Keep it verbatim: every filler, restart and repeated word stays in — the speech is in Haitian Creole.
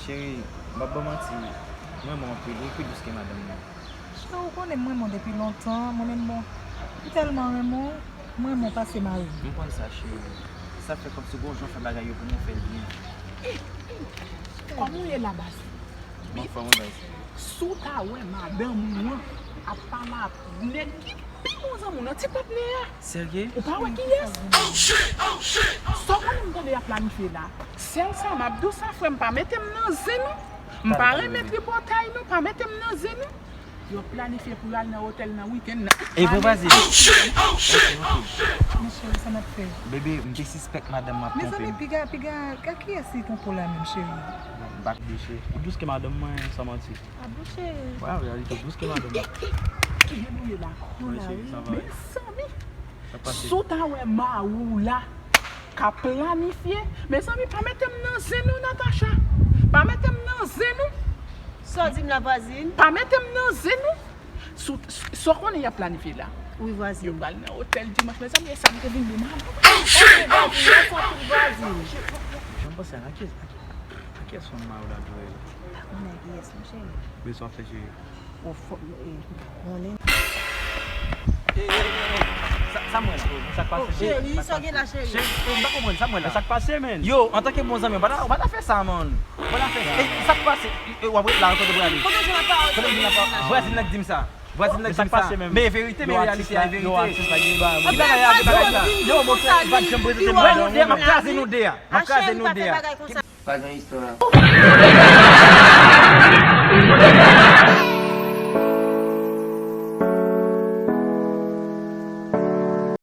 Cheri, m p ap ba w manti, m renmen w anpil, wi, pi dous ke madanm mwen. Cheri, ou konnen m renmen w depi lontan, mwen menm, bon, m tèlman renmen w, m renmen w pase mari m. M konn sa, cheri. Sa fè kòmsi gon jan w fè bagay yo pou mwen, w fè l byen. Kòman w ye la, baz? M anfòm, wi, baz. Si w ta wè madanm ou an ap pale ak nèg ki pi bon zanmi w nan, ti patnè a. Serye? Ou pa wè kiyès? Sa w konnen m tande y ap planifye la? Sèl sa m ap di w, sa frè m, pa mete m nan zen nou. M pa renmen tripotay nou, pa mete m nan zen nou. Yo planifye pou y al nan otèl nan wikenn nan. E bon, vwazin. Ok, ok. Monchè, sa n ap fè? Bebe, m te sispèk madanm mwen ap twonpe m. Mezanmi, piga, piga, gad kiyès li twonpe w la menm, cheri? Bon, m pa t bouche. Ou dous ke madanm mwen, san manti. Pa bouche. Wè, wè, li te dous ke madanm mwen. Ki debouye la, kou la, wi. Mezanmi, si w ta wè mari w la k ap planifye, mezanmi, pa mete m nan zen nou, Natacha. Pa mete m nan zen nou. Sa w di m la, vwazin? Pa mete m nan zen nou. Sou, sou, sa w konnen y ap planifye la? Wi, vwazin. Yo pral nan otèl dimanch, mezanmi, e sa m te vin di madanm. Ok, vwazin, lè sa tout vwazin. Jan m panse a kiyès, a kiyès fanm mari w la dwe ye la? Pa konnen kiyès, monchè. Men sa w ap fè, cheri? O, fòk, e, konnen. E, e, e, e, sa, sa m wè la? Sa k pase? Cheri, sa w gen la, cheri? Cheri, e, m pa konprann, sa m wè la? Sa k pase, menn? Yo, antanke bon zanmi, w pa ta, w pa ta fè sa, man. W pa ta fè sa. E, sa k pase? E, w ap ret la, kote pou ale? Kote vwazin nan k di m sa? Vwazin nan k di m sa. Men e verite, men reyalite a, e verite. Ki bagay a, ki bagay sa? Yo, monchè, m pa t janm prezante m. Wè nou de a, m ap kraze nou de a. M ap kraze nou de a. Pa gen istwa.